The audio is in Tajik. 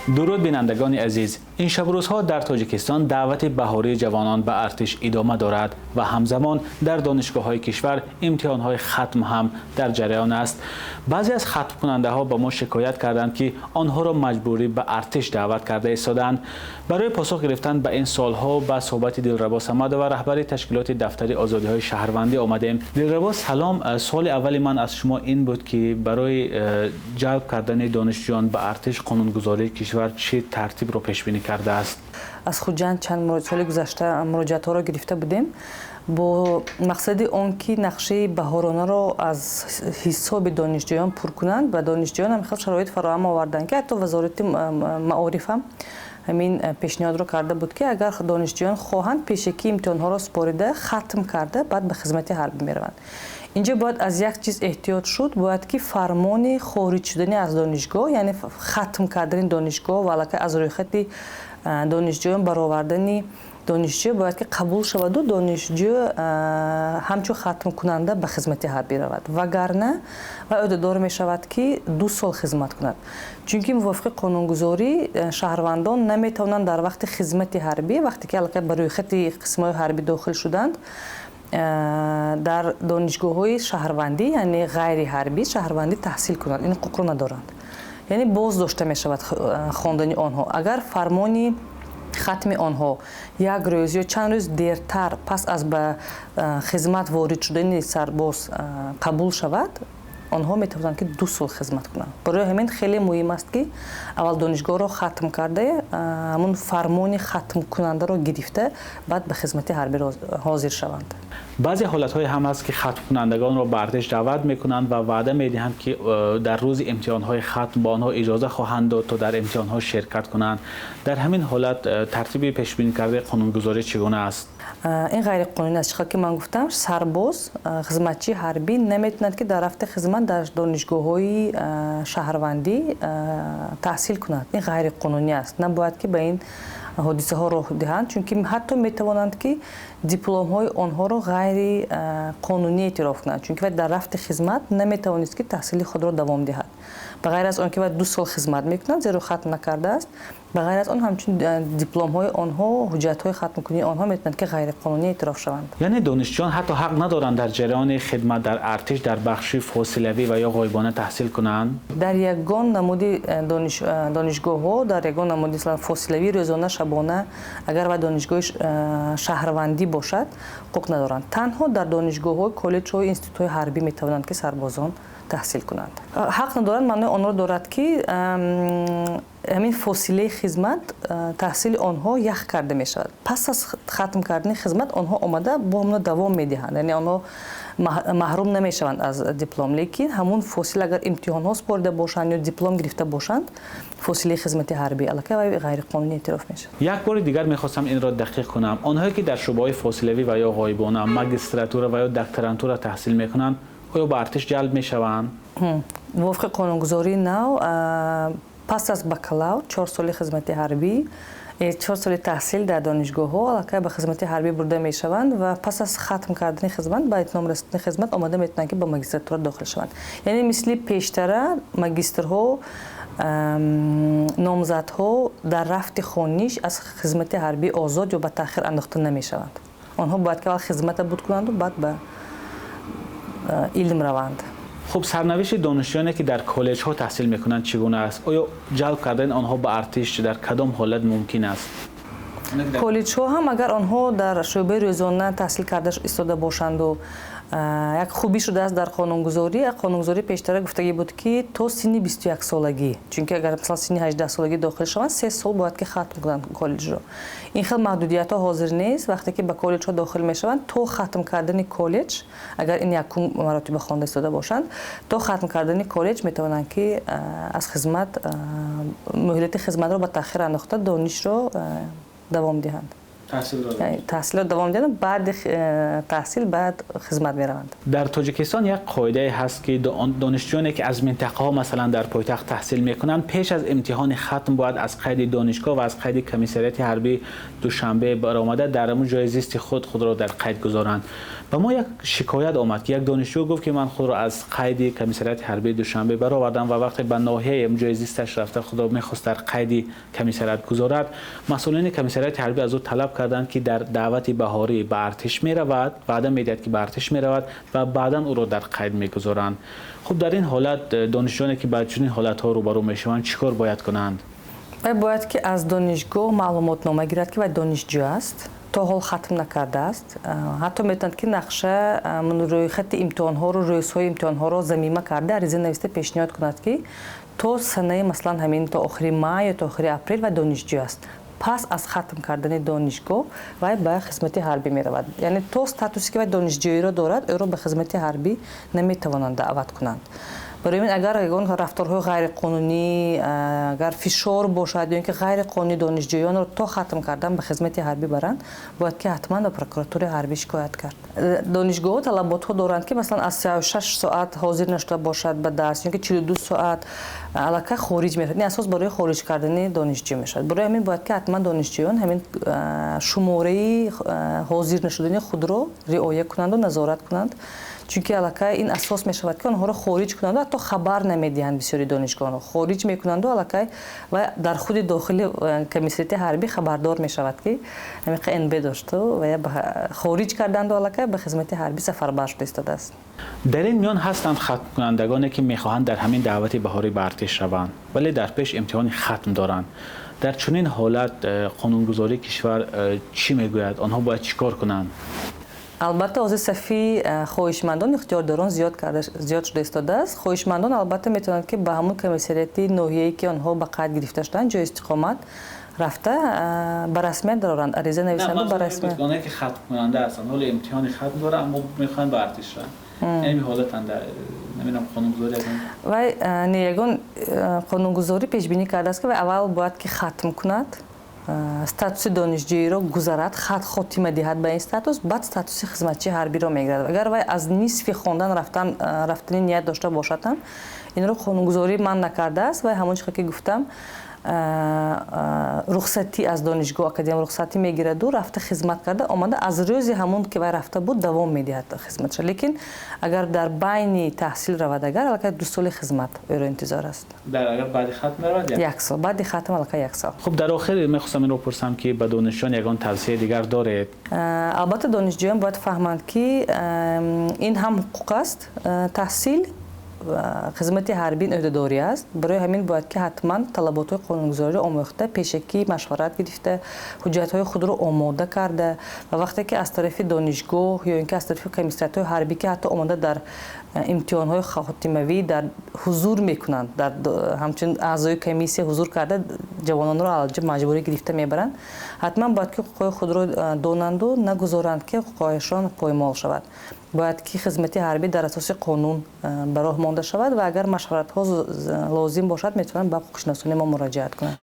Дуруд, бинандагони азиз. Ин шабу рӯзҳо дар Тоҷикистон даъвати баҳории ҷавонон ба артиш идома дорад ва ҳамзамон дар донишгоҳҳои кишвар имтиҳонҳои хатм ҳам дар ҷараён аст. Баъзе аз хатмкунандаҳо ба мо шикоят карданд, ки онҳоро маҷбурӣ ба артиш даъват карда истодаанд. Барои посух гирифтан ба ин суолҳо ба суҳбати Дилрабо Самадова, раҳбари ташкилоти Дафтари озодиҳои шаҳрвандӣ, омадем. Дилрабо, салом. Суоли аввали ман аз шумо ин буд, ки барои ҷалб кардани донишҷӯён ба артиш қонунгузории кишвар чӣ тартибро пешбинӣ кардааст? Аз Хуҷанд чанд соли гузашта муроҷиатҳоро гирифта будем бо мақсади он ки нақшаи баҳоронаро аз ҳисоби донишҷӯён пур кунанд, ва донишҷӯён ҳам хел шароит фароҳам оварданд, ки ҳатто Вазорати маориф ҳам ҳамин пешниҳодро карда буд, ки агар донишҷӯён хоҳанд, пешакӣ имтиҳонҳоро супорида, хатм карда, баъд ба хизмати ҳарбӣ мераванд. Инҷо бояд аз як чиз эҳтиёт шуд: бояд ки фармони хориҷ шудани аз донишгоҳ, яъне хатм кардани донишгоҳ ва аллакай аз рӯйхати донишҷӯён баровардани донишҷӯ бояд ки қабул шаваду донишҷӯ ҳамчун хатмкунанда ба хизмати ҳарбӣ равад, вагарна вай ӯҳдадор мешавад, ки 2 сол хизмат кунад, чунки мувофиқи қонунгузорӣ шаҳрвандон наметавонанд дар вақти хизмати ҳарбӣ, вақте ки аллакай ба рӯйхати қисмҳои ҳарбӣ дохил шуданд, дар донишгоҳҳои шаҳрвандӣ, яъне ғайриҳарбӣ, шаҳрвандӣ таҳсил кунанд. Ин ҳуқуқро надоранд, яъне боз дошта мешавад хондани онҳо. Агар фармони хатми онҳо як рӯз ё чанд рӯз дертар пас аз ба хизмат ворид шудани сарбоз қабул шавад, онҳо метавонанд, ки 2 сол хизмат кунанд. Барои ҳамин хеле муҳим аст, ки аввал донишгоҳро хатм карда, ҳамун фармони хатмкунандаро гирифта, баъд ба хизмати ҳарбӣ ҳозир шаванд. Баъзе ҳолатҳое ҳам ҳаст, ки хатмкунандагонро ба артиш даъват мекунанд ва ваъда медиҳанд, ки дар рӯзи имтиҳонҳои хатм ба онҳо иҷоза хоҳанд дод, то дар имтиҳонҳо ширкат кунанд. Дар ҳамин ҳолат тартиби пешбинӣ кардаи қонунгузорӣ чӣ гуна аст? Ин ғайриқонунӣ аст. Чӣ ки ман гуфтам, сарбоз, хизматчии ҳарбӣ наметавонад, ки дар рафти хизмат дар донишгоҳҳои шаҳрвандӣ таҳсил кунад. Ин ғайриқонунӣ аст. Набояд ки ба ин ҳодисаҳо роҳ диҳанд, чунки ҳатто метавонанд, ки дипломҳои онҳоро ғайриқонунӣ эътироф кунанд, чунки вай дар рафти хизмат наметавонист, ки таҳсили худро давом диҳад. Ба ғайр аз он ки вай 2 сол хизмат мекунад, зеро хатм накардааст, ба ғайр аз он ҳамчун дипломҳои онҳо, ҳуҷҷатҳои хатмкунии онҳо метавонанд, ки ғайриқонунӣ эътироф шаванд. Яъне донишҷӯён ҳатто ҳақ надоранд дар ҷараёни хидмат дар артиш дар бахши фосилавӣ ва ё ғоибона таҳсил кунанд? Дар ягон намуди донишгоҳҳо, дар ягон намуди фосилавӣ, рӯзона, шабона, агар вай донишгоҳи шаҳрвандӣ бошад, ҳуқуқ надоранд. Танҳо дар донишгоҳҳо, коллеҷҳо, институтҳои ҳарбӣ метавонанд, ки сарбозон таҳсил кунанд. Ҳақ надоранд маънои онро дорад, ки ҳамин фосилаи хизмат таҳсили онҳо ях карда мешавад. Пас аз хатм кардани хизмат онҳо омада бо ҳамона давом медиҳанд, яъне онҳо маҳрум намешаванд аз диплом, лекин ҳамун фосила, агар имтиҳонҳо супорида бошанд ё диплом гирифта бошанд, фосилаи хизмати ҳарбӣ аллакай вай ғайриқонунӣ эътироф мешавад. Як бори дигар мехостам инро дақиқ кунам: онҳое ки дар шӯъбаҳои фосилавӣ ва ё ғоибона, магистратура ва ё докторантура таҳсил мекунанд, оё ба артиш ҷалб мешаванд? Мувофиқи қонунгузории нав, пас аз бакалавр 4 соли хизмати ҳарбӣ, 4 соли таҳсил дар донишгоҳҳо, аллакай ба хизмати ҳарбӣ бурда мешаванд ва пас аз хатм кардани хизмат, ба итмом расидани хизмат, омода метавонанд, ки ба магистратура дохил шаванд. Яъне мисли пештара магистрҳо, номзадҳо дар рафти хониш аз хизмати ҳарбӣ озод ё ба таъхир андохта намешаванд. Онҳо бояд ки аввал хизмата буд кунанду баъд ба илм раванд. Хуб, сарнавишти донишҷӯёне, ки дар коллеҷҳо таҳсил мекунанд, чӣ гуна аст? Оё ҷалб кардани онҳо ба артиш дар кадом ҳолат мумкин аст? Коллеҷҳо ҳам, агар онҳо дар шӯъбаи рӯзона таҳсил карда истода бошанду, як хубӣ шудааст дар қонунгузорӣ. Қонунгузорӣ пештара гуфтагӣ буд, ки то синни 21-солагӣ, чунки агар, масалан, синни 18-солагӣ дохил шаванд, 3 сол бояд ки хатм кунанд коллеҷро. Ин хел маҳдудиятҳо ҳозир нест. Вақте ки ба коллеҷҳо дохил мешаванд, то хатм кардани коллеҷ, агар ин якум маротиба хонда истода бошанд, то хатм кардани коллеҷ метавонанд, ки аз хизмат, муҳлати хизматро ба таъхир андохта, донишро давом диҳанд. Таҳсилро давом диҳанд, баъди таҳсил баъд хизмат мераванд. Дар Тоҷикистон як қоидае ҳаст, ки донишҷӯёне, ки аз минтақаҳо, масалан, дар пойтахт таҳсил мекунанд, пеш аз имтиҳони хатм бояд аз қайди донишгоҳ ва аз қайди комиссариати ҳарбии Душанбе баромада дар ҳамон ҷои зисти худ худро дар қайд гузоранд. Ба мо як шикоят омад, ки як донишҷӯ гуфт, ки ман худро аз қайди комиссариати ҳарбии Душанбе баровардам ва вақте ба ноҳияи ҷои зисташ рафта худро мехост дар қайди комиссариат гузорад, масъулини комиссариати ҳарбӣ аз ӯ талаб карданд, ки дар даъвати баҳорӣ ба артиш меравад, ваъда медиҳад, ки ба артиш меравад ва баъдан ӯро дар қайд мегузоранд. Хуб, дар ин ҳолат донишҷӯёне, ки ба чунин ҳолатҳо рӯбарӯ мешаванд, чӣ кор бояд кунанд? Вай бояд ки аз донишгоҳ маълумотнома гирад, ки вай донишҷӯ аст, то ҳол хатм накардааст. Ҳатто метавонад, ки нақша, рӯйхати имтиҳонҳоро, рӯзҳои имтиҳонҳоро замима карда, ариза нависта пешниҳод кунад, ки то санаи, масалан, ҳамин то охири май ё то охири апрел вай донишҷӯ аст. Пас аз хатм кардани донишгоҳ вай ба хизмати ҳарбӣ меравад. Яъне то статусе, ки вай донишҷӯиро дорад, ӯро ба хизмати ҳарбӣ наметавонанд даъват кунанд. Барои ин агар ягон рафторҳои ғайриқонунӣ, агар фишор бошад ё ин ки ғайриқонунӣ донишҷӯёнро то хатм кардан ба хизмати ҳарбӣ баранд, бояд ки ҳатман ба прокуратураи ҳарбӣ шикоят кард. Донишгоҳҳо талаботҳо доранд, ки масалан аз 36 соат ҳозир нашуда бошад ба дарс ё ки 42 соат, аллакай хориҷ мешавад. Ин асос барои хориҷ кардани донишҷӯ мешавад. Барои ҳамин бояд ки ҳатман донишҷӯён ҳамин шумораи ҳозир нашудани худро риоя кунанду назорат кунанд, чунки аллакай ин асос мешавад, ки онҳоро хориҷ кунанду ҳатто хабар намедиҳанд. Бисёри донишгоҳро хориҷ мекунанду аллакай ва дар худи дохили комиссариати ҳарбӣ хабардор мешавад, ки ҳамиқа НБ дошту ва хориҷ карданду аллакай ба хизмати ҳарбӣ сафарбар шуда истодааст. Дар ин миён ҳастанд хатмкунандагоне, ки мехоҳанд дар ҳамин даъвати баҳорӣ ба артиш раванд, вале дар пеш имтиҳони хатм доранд. Дар чунин ҳолат қонунгузории кишвар чӣ мегӯяд? Онҳо бояд чӣ кор кунанд? Албатта, ҳозир сафи хоҳишмандон, ихтиёрдорон зиёд шуда истодааст. Хоҳишмандон, албатта, метавонанд, ки ба ҳамон комиссариати ноҳияе, ки онҳо ба қайд гирифта шуданд, ҷои истиқомат рафта, ба расмият дароранд, ариза нависанду ба расмият. Онҳое, ки хатмкунанда ҳастанд, ҳоло имтиҳони хатм доранд, аммо мехоҳанд ба артиш раванд, яъне ҳолатан намедонам, қонунгузорӣ вай не, ягон қонунгузорӣ пешбинӣ кардааст, ки вай аввал бояд ки хатм кунад, статуси донишҷӯиро гузарад, хат хотима диҳад ба ин статус, баъд статуси хизматчии ҳарбиро мегирад. Агар вай аз нисфи хондан рафтани ният дошта бошад ҳам, инро қонунгузорӣ манъ накардааст. Вай ҳамон чизе, ки гуфтам, рухсатӣ аз донишгоҳ, академия рухсатӣ мегираду рафта хизмат карда омада, аз рӯзи ҳамон, ки вай рафта буд, давом медиҳад хизматша. Лекин агар дар байни таҳсил равад, агар аллакай 2 соли хизмат ӯро интизор аст. Агар баъди хатм равад? Як сол баъди хатм, аллакай як сол. Хуб, дар охир мехостам инро пурсам, ки ба донишҷӯён ягон тавсияи дигар доред? Албатта, донишҷӯён бояд фаҳманд, ки ин ҳам ҳуқуқ аст таҳсил, хизмати ҳарбӣ ӯҳдадорӣ аст. Барои ҳамин бояд ки ҳатман талаботҳои қонунгузориро омӯхта, пешакӣ машварат гирифта, ҳуҷҷатҳои худро омода карда ва вақте ки аз тарафи донишгоҳ ё ин ки аз тарафи комиссариатҳои ҳарбӣ, ки ҳатто омода дар имтиҳонҳои хотимавӣ дар ҳузур мекунанд, дар ҳамчун аъзои комиссия ҳузур карда, ҷавононро алҷа маҷбурӣ гирифта мебаранд, ҳатман бояд ки ҳуқуқҳои худро донанду нагузоранд, ки ҳуқуқҳояшон поймол шавад. Бояд ки хизмати ҳарбӣ дар асоси қонун ба роҳ монда шавад ва агар машваратҳо лозим бошад, метавонанд ба ҳуқуқшиносони мо муроҷиат кунанд.